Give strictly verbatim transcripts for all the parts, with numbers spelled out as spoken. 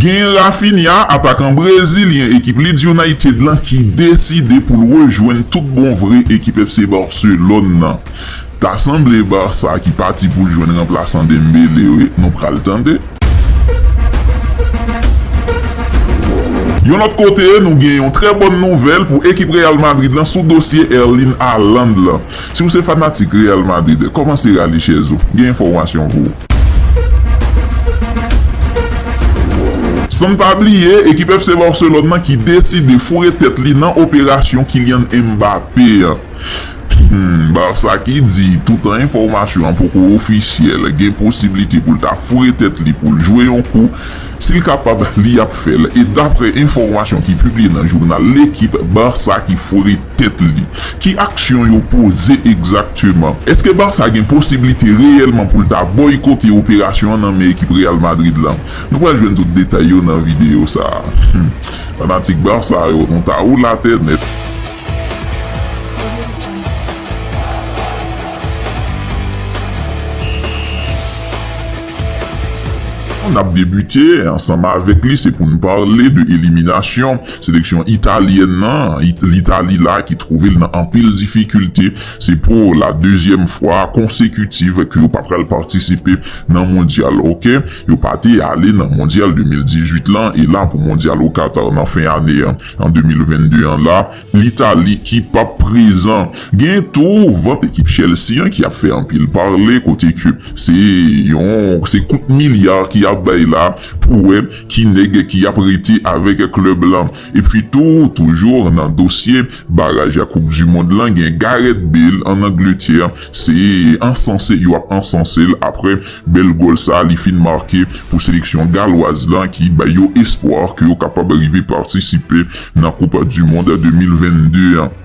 Gen Raphinha, atakan brezilyen ekip Leeds United lan ki deside pou l rejwenn tout bon vre ekip F C Barcelone nan. Ta sanble Barça ki pati pou l jwenn ranplasan Dembélé wi, nou pral tande. Yon lòt kote, nou gen yon trè bòn nouvèl pou ekip Real Madrid lan sou dosye Erling Haaland lan. Si w se fanatik Real Madrid, kòmanse rale chèz ou. Gen enfòmasyon pou ou. San n pa bliye, ekip F C Barcelone nan ki deside foure tèt li nan operasyon Kylian Mbappé an. Hmm, Barça ki di, toutan enfòmasyon an poko ofisyèl, gen posiblite pou l ta foure tèt li pou l jwe yon kou. Si l kapab, li ap fè l. E daprè enfòmasyon ki pibliye nan jounal L'Équipe, Barça ki foure tèt li. Ki aksyon yo poze egzakteman? Èske Barça gen posiblite reyèlman pou l ta bòykote operasyon an nan men ekip Real Madrid lan? Nou pral jwenn tout detay yo nan videyo sa a. Hmm. Fanatik Barça yo, nou ta woule atè nèt. N ap debite ansanm avèk li, se pou n pale de eliminasyon seleksyon italyèn nan, It-, Litali la ki twouve l nan anpil difikilte. Se pou la dezyèm fwa konsekitiv ke yo pa pral patisipe nan mondyal, oke? Yo pa te ale nan mondyal de mil dizuit lan, e la pou mondyal o Qatar nan fen ane an, an de mil vennde an la, Litali ki p ap prezan. Gen tou vant ekip Chelsea an ki ap fè anpil pale, kote ke se yon, se kout milya ki ap bay la pou wè ki nèg ki ap rete avèk klèb lan. Epi tou, toujou nan dosye baraj Koup di Mond lan, gen Gareth Bale ann Angletè, se ansanse, yo ap ansanse l aprè bèl gòl sa li fin make pou seleksyon galwaz lan ki bay yo espwa ke yo kapab rive patisipe nan Koup di Mond de mil vennde an.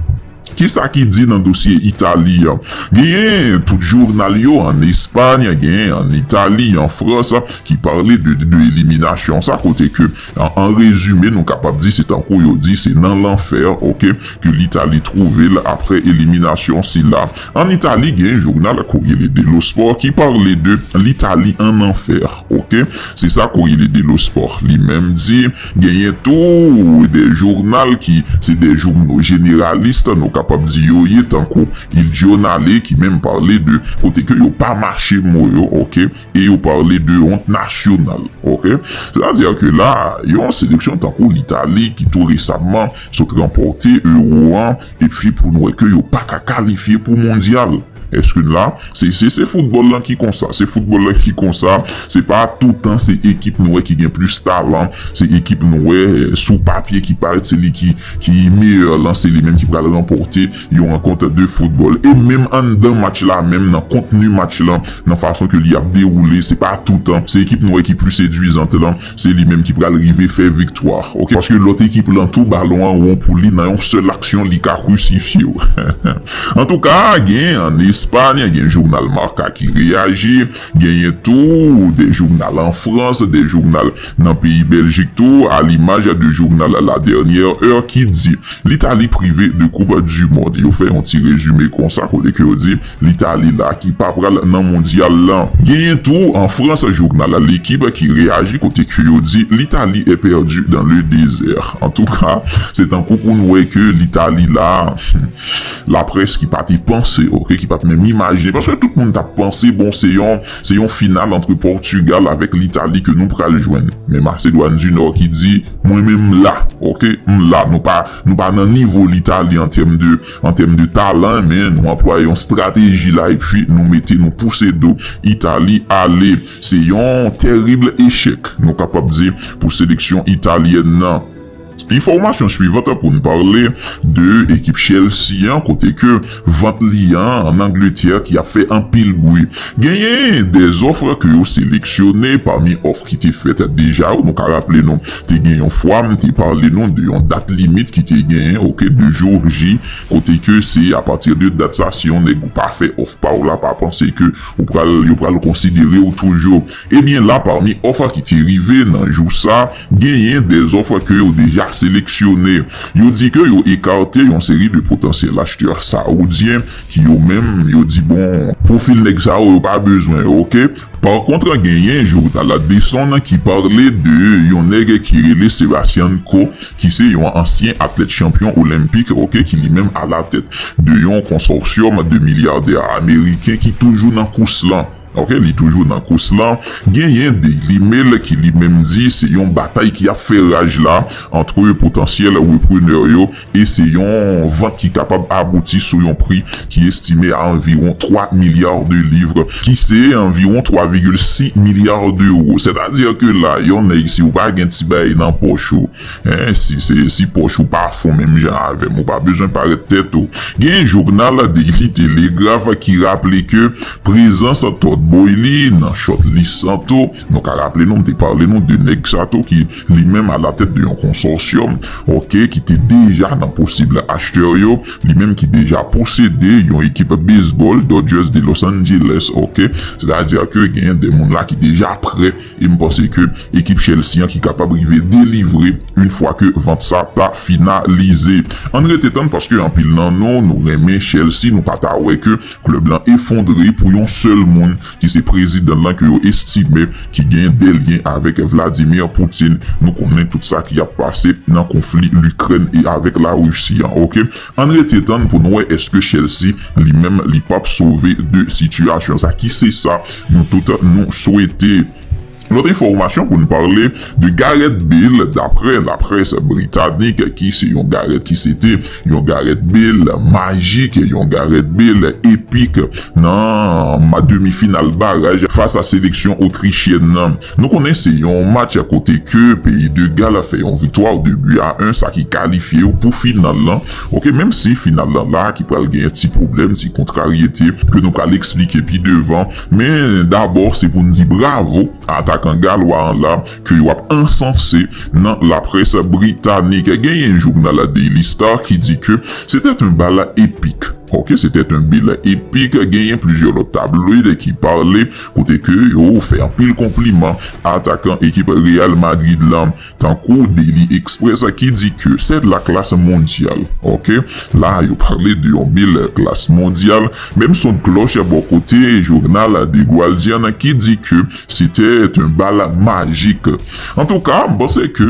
Kisa ki di nan dosye Itali an? Genyen tout jounal yo ann Espay, genyen ann Itali, an Frans, ki pale de, de, de eliminasyon sa, kote ke, an, an rezime, nou kapab di se tankou yo di se nan lanfè, oke, ke Litali twouve l aprè eliminasyon sila. Ann Itali, gen jounal Corriere dello Sport ki pale de Litali an anfè, oke? Se sa Corriere dello Sport li menm di. Genyen tou de jounal ki se de jounal jeneralis, nou kapab di yo ye, tankou Il Giornale, ki menm pale de kote ke yo pa mache mo yo, oke, e yo pale de wont nasyonal, oke. Sètadi ke la, yon seleksyon tankou Litali ki tou resamman sot ranpòte Euro an, epi pou n wè ke yo pa ka kalifye pou mondyal. Èske n la? Se, se, se foutbòl lan ki konsa. Se foutbòl lan ki konsa. Se pa toutan se ekip nou wè ki gen plis talan, se ekip nou wè, eh, sou papye ki parèt se li ki, ki meyè lan, se li menm ki pral ranpòte yon rankont de foutbòl. E menm anndan match la, menm nan kontni match lan, nan fason ke li ap dewoule, se pa toutan se ekip nou wè ki pli sedwizan lan, se li menm ki pral rive fè viktwa, oke? Paske lòt ekip lan tou, balon an won pou li, nan yon sèl aksyon, li ka krisifye w. Antouka, gen ann Espay, gen jounal Marca ki reyaji, genyen tou de jounal an Frans, de jounal nan peyi Bèljik tou, alimaj de jounal La Dernière Heure ki di, Litali prive de Koup di Mond. Yo fè yon ti rezime konsa, kote ke yo di, Litali la ki pa pral nan mondyal lan. Genyen tou an Frans, jounal L'Équipe ki reyaji kote ke yo di, L'Italie est perdue dans le désert. Antouka, se tankou pou n wè ke Litali la, laprès ki pa te panse, oke, ki pa t menm imajine, paske tout moun t ap panse, bon, se yon, se yon final antre Pòtigal avèk Litali ke nou pral jwenn. Men Masedwàn di Nò ki di, mwen menm m la, oke, m la, nou pa, nou pa nan nivo Litali an tèm de, an tèm de talan, men nou anplwaye yon estrateji la, epi nou mete, nou pouse do Itali ale. Se yon tèrib echèk, nou kapab di, pou seleksyon italyèn nan. Enfòmasyon swivan pou n pale de ekip Chelsea an, kote ke vant li an ann Angletè ki ap fè anpil bri. Genyen de zòf ke yo seleksyone pami òf ki te fèt deja yo. Nou ka raple nou, te gen yon fwa, m te pale nou de yon dat limit ki te genyen, oke, de jour J, kote ke se apati de dat sa, si yon nèg ou pa fè òf pa w la, pa panse ke ou pral, yo pral konsidere w toujou. Ebyen la, pami òf ki te rive nan jou sa, genyen de zòf ke yo deja seleksyone. Yo di ke yo ekate yon seri de potansyèl achtè saoudyen ki yo menm, yo di, bon, pwofil nèg sa yo, yo pa bezwen yo, oke? Pa kont, genyen jounal The Sun ki pale de yon nèg ki rele Sebastian Coe, ki se yon ansyen atlèt chanpyon olenpik, oke, ki li menm alatèt de yon konsòsyòm de milyadè ameriken ki toujou nan kous lan. Oke, li toujou nan kous lan. Genyen Daily Mail ki li menm di se yon batay ki ap fè raj la ant potansyèl reprenè yo, e se yon vant ki kapab abouti sou yon pri ki estime a anviwon twa milya de liv, ki se anviwon twa vigil sis milya de ewo. Sètadi ke la, yon nèg, si ou pa gen ti bagay nan pòch ou, en, si se, si pòch ou pa fon menm jan avè m, ou pa bezwen parèt tèt ou. Gen jounal Daily Telegraph ki raple ke prezans Todd Boehly nan shortlist sa tou, nou ka raple nou, m te pale nou de nèg sa tou ki li menm alatèt de yon konsòsyòm, oke, ki te deja nan posib achtè yo, li menm ki deja posede yon ekip bezbòl Dodgers de Los Angeles, oke. Sètadi ke genyen de moun la ki deja prè, e m panse ke ekip Chelsea an ki kapab rive delivre yon fwa ke vant sa ta finalize. Ann rete tann, paske anpil nan nou, nou renmen Chelsea, nou pa ta wè ke klèb lan efondre pou yon sèl moun ki se prezidan lan ke yo estime ki gen de lyen avèk Vladimir Putin. Nou konnen tout sa ki ap pase nan konfli Likrèn e avèk Larisi an, oke? Ann rete tann pou nou wè èske Chelsea li menm li p ap sove de sitiyasyon sa, ki se sa nou tout nou swete. Lòt enfòmasyon pou n pale de Gareth Bale, daprè laprès britanik, ki se yon Gareth ki se te yon Gareth Bale majik, yon Gareth Bale epik nan ma-, demi final baraj fas a seleksyon otrichyen nan. Nou konnen se yon match kote ke peyi de Gal fè yon viktwa de bi a en, sa ki kalifye yo pou final lan. Oke, menm si final lan la ki pral gen ti pwoblèm, ti kontraryete ke nou pral eksplike pi devan, men dabò se pou n di bravo atakan galwa an la ke yo ap ansanse nan laprès britanik. Genyen jounal Daily Star ki di ke c'était un bal épique. Oke, c'était un bal épique. Genyen plizyè lòt tabloid ki pale kote ke yo fè anpil konpliman atakan ekip Real Madrid lan, tankou Daily Express ki di ke c'est de la classe mondiale. Oke, la yo pale de yon bèl klas mondyal. Menm son klòch bò kote jounal The Guardian ki di ke c'était un bal magique. Antouka, m panse ke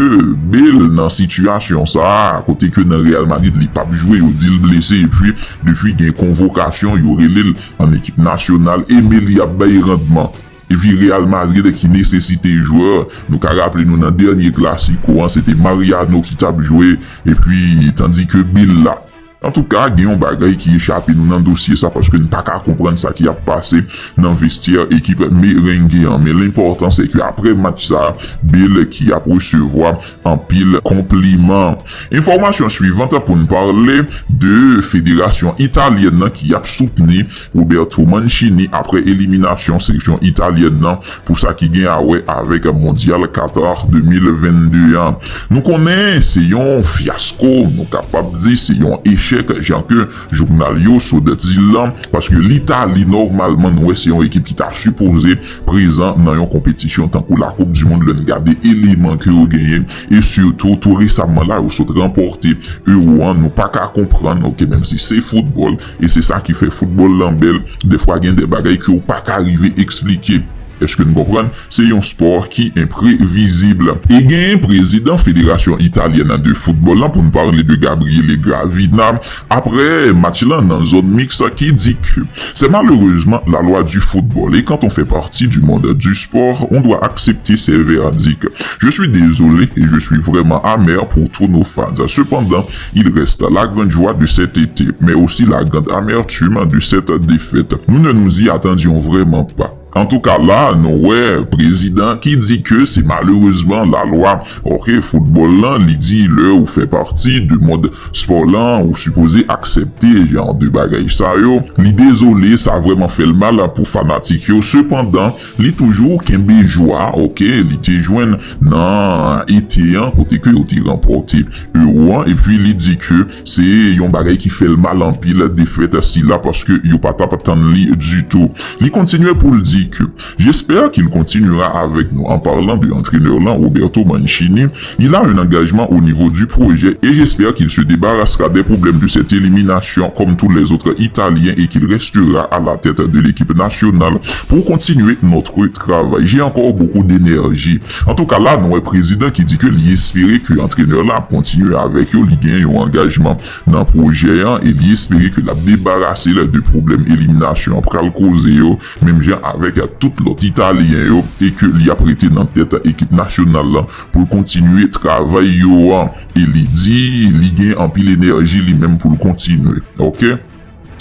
Bale nan sitiyasyon sa a, kote ke nan Real Madrid li p ap jwe, yo di l blese, epi depi gen konvokasyon, yo rele l an ekip nasyonal, e men li ap bay randman. Epi Real Madrid ki nesesite jwè, nou ka raple nou nan dènye Clasico an, se te Mariano ki t ap jwe, epi tandi ke Bale la. Antouka, gen yon bagay ki echape nou nan dosye sa, paske n pa ka konprann sa ki ap pase nan vestyè ekip Merengue an. Men lenpòtan, se ke apre match sa, Bale ki ap resevwa anpil konpliman. Enfòmasyon swivan pou n pale de federasyon italyèn nan ki ap soutni Roberto Mancini apre eliminasyon seleksyon italyèn nan pou sa ki gen a wè avèk Mondyal Qatar de mil vennde an. Nou konnen se yon fyasko, nou kapab di se yon echèk, jan ke jounal yo sot di l lan, paske Litali, nòmalman, nou wè se yon ekip ki ta sipoze prezan nan yon konpetisyon tankou Lakoup di Mond, lè n gade eleman ke yo genyen, e sitou, tou resaman la, yo sot ranpòte Ewo an, nou pa ka konprann, oke, menm si se foutbòl, e se sa ki fè foutbòl lan bèl, dèfwa gen de bagay ke w pa ka rive eksplike. Èske n konprann? Se yon spò ki enprevizib. E gen prezidan Federasyon Italyèn de Foutbòl lan, pou n pale de Gabriele Gravina, apre match lan nan zòn miks, ki di ke c'est malheureusement la loi du football, et quand on fait partie du monde du sport, on doit accepter ces verdicts. Je suis désolé et je suis vraiment amer pour tous nos fans. Cependant, il reste la grande joie de cet été, mais aussi la grande amertume de cette défaite. Nous ne nous y attendions vraiment pas. Antouka, la, nou wè prezidan ki di ke se malerezman lalwa, oke, foutbòl lan, li di lè ou fè pati de mond spò lan, ou sipoze aksepte jan de bagay sa yo. Li dezole, sa vrèman fè l mal pou fanatik yo. Sepandan, li toujou kenbe jwa, oke, li te jwenn nan ete an, kote ke yo te ranpòte Ewo an, epi li di ke se yon bagay ki fè l mal anpil, defèt sila, paske yo pa t ap tann li ditou. Li kontinye pou l di, et que j'espère qu'il continuera avec nous. En parlant de entraîneur-là, Roberto Mancini, il a un engagement au niveau du projet et j'espère qu'il se débarrassera des problèmes de cette élimination comme tous les autres Italiens et qu'il restera à la tête de l'équipe nationale pour continuer notre travail. J'ai encore beaucoup d'énergie. Antouka, la, nou wè prezidan ki di ke li espere ke antrenè-la ap kontinye avèk yo, li gen yon angajman nan pwojè an e li espere ke l ap debarase l de pwoblèm eliminasyon an pral koze yo, menm jan avèk tout lòt Italyen yo, e ke li ap rete nan tèt ekip nasyonal la pou l kontinye travay yo an. E li di li gen anpil enèji li menm pou l kontinye. Oke?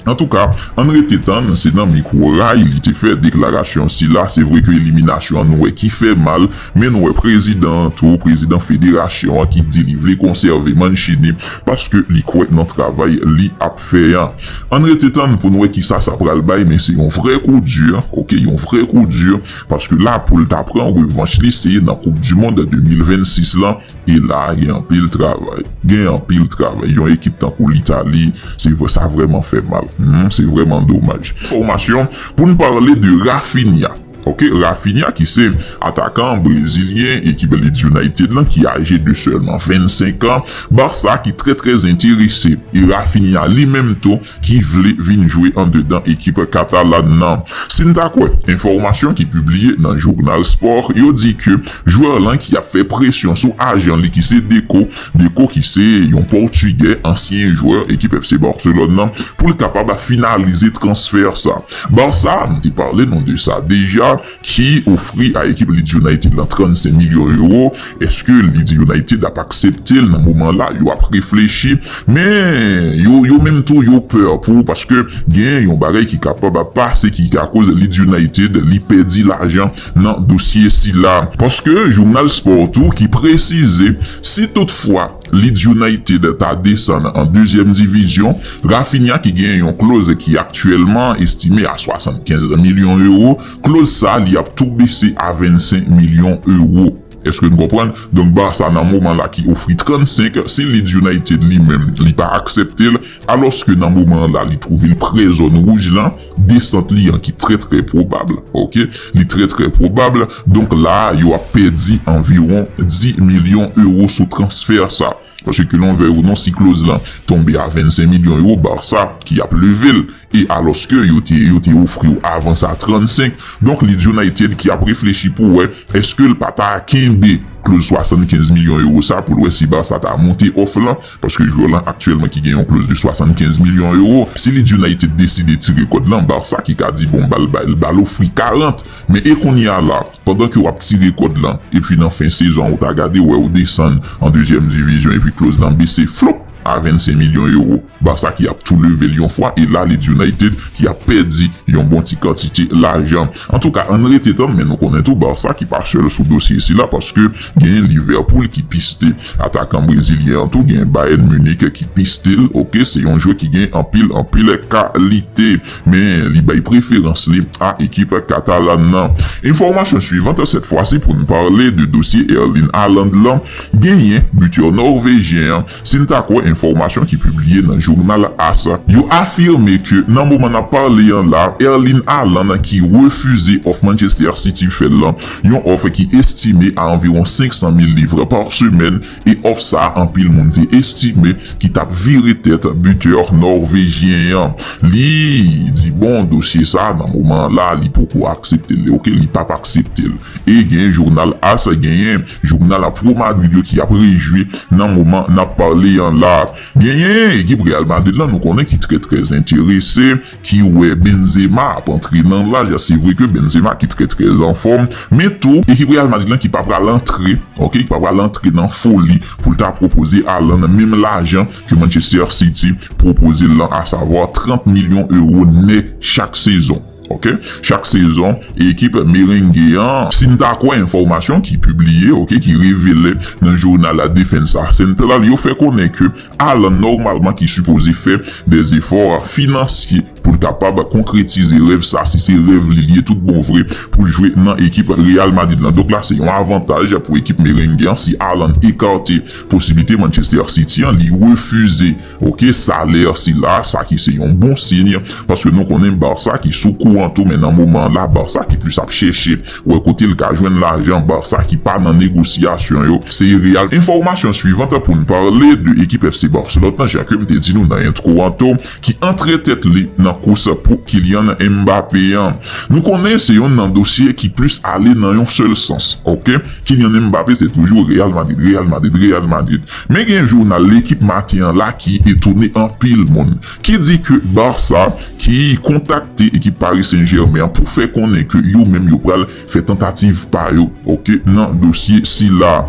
Antouka, ann rete tann, se nan mikwo Rai li te fè deklarasyon sila. Se vre ke eliminasyon an nou wè ki fè mal, men nou wè prezidan an tou, prezidan federasyon an ki di li vle konsève Mancini paske li kwè nan travay li ap fè an. Ann rete tann pou n wè kisa sa pral bay, men se yon vrè kou di, oke, yon vrè kou di, paske la pou l ta pran revanch li se nan Koup di Mond de mil vennsis lan, e la gen anpil travay. Gen anpil travay. Yon ekip tankou Litali, se vre, sa vrèman fè mal. Hmm, se vrèman domaj. Enfòmasyon pou n pale de Raphinha. Oke, Raphinha ki se atakan brezilyen ekip Leeds United lan ki aje de sèlman vennsenk an. Barça ki trè trè enterese. E Raphinha li menm tou ki vle vin jwe andedan ekip katalan nan. Si n ta kwè enfòmasyon ki pibliye nan jounal Sport, yo di ke jwè lan ki ap fè presyon sou ajan li ki se Deco, Deco ki se yon pòtigè, ansyen jwè ekip F C Barcelone nan, pou l kapab finalize transfè sa. Barça, m te pale nou de sa deja, ki ofri a ekip Leeds United lan trannsenk milyon ewo. Èske Leeds United ap aksepte l? Nan moman la, yo ap reflechi. Men, yo, yo menm tou, yo pè pou, paske gen yon bagay ki kapab ap pase ki ka koz Leeds United li pèdi lajan nan dosye sila. Paske jounal Sport tou ki presize, si toutfwa Leeds United ta desann an dezyèm divizyon, Raphinha ki gen yon kloz ki aktyèlman estime a swasannkenz milyon ewo, kloz sa li ap tou bese a vennsenk milyon ewo. Èske n konprann? Donk, Barça nan moman la ki ofri trannsenk, si Leeds United li menm, li pa aksepte l, alòske nan moman la, li twouve l pre zòn wouj lan, desant li an ki trè, trè pwobab, oke? Li trè, trè pwobab. Donk, la, yo ap pèdi anviwon dis milyon ewo sou transfè sa. Paske ke l on vè ou non, si kloz lan tonbe a vennsenk milyon ewo, Barça ki ap leve l. E alòske yo te, yo te ofri w avan sa trannsenk. Donk, Leeds United ki ap reflechi pou wè, èske l pa ta kenbe kloz swasannkenz milyon ewo sa pou l wè si Barça ta monte òf lan? Paske jwè lan aktyèlman ki gen yon kloz de swasannkenz milyon ewo. Si Leeds United deside tire kòd lan, Barça ki ka di, bon, ba l, ba l, ba l ofri karant. Men e kounye a la, pandan ke w ap tire kòd lan, epi nan fen sezon an, ou ta gade, wè, ou desann an dezyèm divizyon, epi kloz lan bese, flop, a vennsenk milyon ewo. Barça ki ap tou leve l yon fwa, e la, Leeds United ki ap pèdi yon bon ti kantite lajan. Antouka, ann rete tann, men nou konnen tou, Barça ki pa sèl sou dosye sila, paske gen Liverpool ki piste atakan brezilyen an tou, gen Bayern Munich ki piste l, oke, se yon jwè ki gen anpil, anpil kalite. Men li bay preferans li a ekip katalan nan. Enfòmasyon swivan, sèt fwa si pou n pale de dosye Erling Haaland lan, genyen bitè nòvejyen an. Si n ta kwè enfòmasyon ki pibliye nan jounal AS, yo afime ke nan moman n ap pale an la, Erling Haaland ki refize òf Manchester City fè l lan, yon òf ki estime a anviwon senk san mil liv pa semèn, e òf sa a, anpil moun te estime ki t ap vire tèt bitè nòvejyen an. Li di, bon, dosye sa a, nan moman an la, li poko aksepte l, oke, li p ap aksepte l. E gen jounal AS, genyen jounal Pro Madrid yo ki ap rejwi nan moman n ap pale an la. Genyen ekip Real Madrid lan, nou konnen ki trè, trè enterese, ki wè Benzema ap antre nan laj. Se vre ke Benzema ki trè, trè anfòm, men tou, ekip Real Madrid lan ki pa pral antre, oke, ki pa pral antre nan foli pou l ta pwopoze Haaland menm lajan ke Manchester City pwopoze l lan, asavwa trant milyon ewo nèt chak sezon. Oke? Chak sezon, ekip merenge an, si n ta kwè enfòmasyon ki pibliye, oke, ki revele nan jounal Defensa Central, yo fè konnen ke Haaland nòmalman ki sipoze fè de efò finansye pou l kapab konkretize rèv sa, si se rèv li, li ye tout bon vre, pou l jwe nan ekip Real Madrid lan. Donk la, se yon avantaj pou ekip merenge an si Haaland ekate posiblite Manchester City an, li refize, oke, salè sila, sa ki se yon bon siy, paske nou konnen Barça ki sou kou an tou, men nan moman la, Barça ki plis ap chèche wè kote l ka jwenn lajan, Barça ki pa nan negosyasyon yo, se Real. Enfòmasyon swivan pou n pale de ekip F C Barcelone nan, jan ke m te di nou nan entwo an tou, ki antre tèt li nan kous pou Kylian Mbappé an. Nou konnen se youn nan dosye ki plis ale nan yon sèl sans, oke? Kylian Mbappé se toujou Real Madrid, Real Madrid, Real Madrid. Men gen jounal Lekip maten an la ki etone anpil moun, ki di ke Barça ki kontakte ekip Paris Saint-Germain an pou fè konnen ke yo menm yo pral fè tantativ pa yo, oke, nan dosye sila.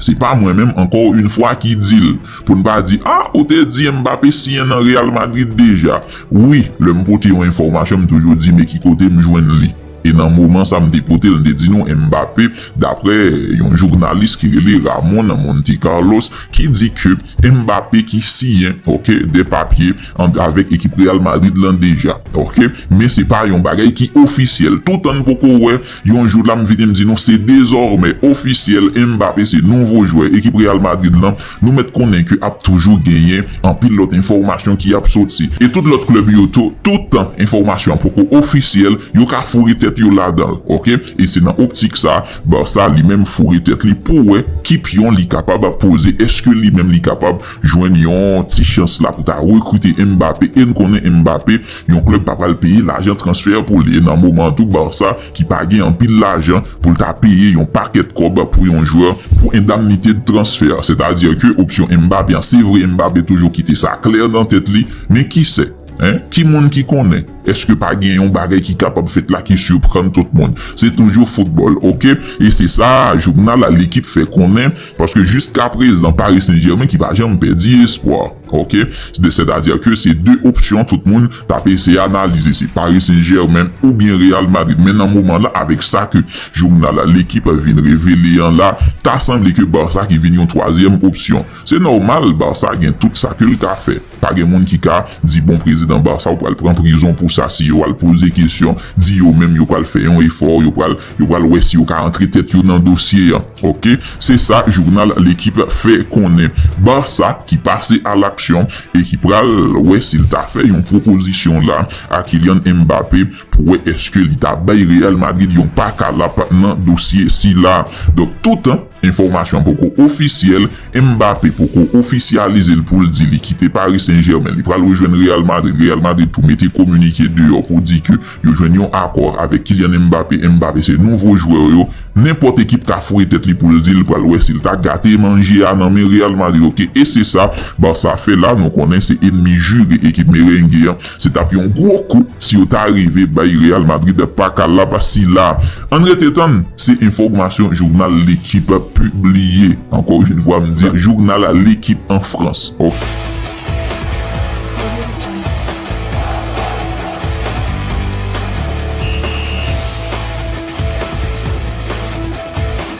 Se pa mwen menm, encore une fois, ki di l, pou n pa di, ah, ou te di Mbappé siyen nan Real Madrid deja. Wi, lè m pote yon enfòmasyon, m toujou di, men ki kote m jwenn li. E nan moman sa, m te pote l, m te di nou, Mbappé, daprè yon jounalis ki rele Ramon Monte Carlos, ki di ke Mbappé ki siyen, oke, de papye an, avèk ekip Real Madrid lan deja, oke? Men se pa yon bagay ki ofisyèl. Toutan n poko wè, yon jou la, m vini, m di nou, se dezòmè ofisyèl, Mbappé se nouvo jwè ekip Real Madrid lan. Nou mèt konnen ke ap toujou genyen anpil lòt enfòmasyon ki ap soti. E tout lòt klèb yo tou, toutan enfòmasyon an poko ofisyèl, yo ka foure tèt yo ladan l, oke? E se nan optik sa, Barça li menm foure tèt li pou wè ki pyon li kapab poze. Èske li menm li kapab jwenn yon ti chans la pou ta rekrite Mbappé? E n konnen Mbappé, yon klèb pa pral peye lajan transfè pou li. E nan moman an tou, Barça ki pa gen anpil lajan pou l ta peye yon pakèt kòb pou yon jwè pou endamnite de transfè. Sètadi ke opsyon Mbappé an, se vre Mbappé toujou kite sa klè nan tèt li, men ki sè? Hein? Ki moun ki konnen? Èske pa gen yon bagay ki kapab fèt la ki siprann tout moun? Se toujou foutbòl, oke? E se sa jounal Lekip fè konnen, paske jiskaprezan Paris Saint-Germain ki pa janm pèdi espwa, oke? Sètadi ke se de opsyon tout moun t ap eseye analize. Se Paris Saint-Germain oubyen Real Madrid. Men nan moman la, avèk sa ke jounal Lekip vin revele an la, ta sanble ke Barça ki vin yon twazyèm opsyon. Se nòmal, Barça gen tout sa ke l ka fè. Pa gen moun ki ka di, bon, prezidan Barça, ou pral pran prizon pou sa, si yo al poze kesyon, di yo menm yo pral fè yon efò, yo pral, yo pral wè si yo ka antre tèt yo nan dosye an, oke? Se sa jounal Lekip fè konnen. Barça ki pase a laksyon e ki pral wè si l ta fè yon pwopozisyon la a Kylian Mbappé pou wè èske li ta bay Real Madrid yon pakalap nan dosye sila. Donk, toutan enfòmasyon poko ofisyèl, Mbappé poko ofisyalize l pou l di li kite Paris Saint-Germain, li pral rejwenn Real Madrid, Real Madrid tou mete kominike deyò pou di ke yo jwenn yon akò avèk Kylian Mbappé, Mbappé se nouvo jwè yo, nenpòt ekip ka foure tèt li pou l di l pral wè si l ta gate manje a nan men Real Madrid, oke? E se sa Barça fè la, nou konnen se enmi jire ekip merengue an, se t ap yon gwo kou si yo ta rive bay Real Madrid pakalap sila. Ann rete tann, se enfòmasyon jounal Lekip pibliye. Encore une fois, m di, jounal Lekip an Frans. Ok.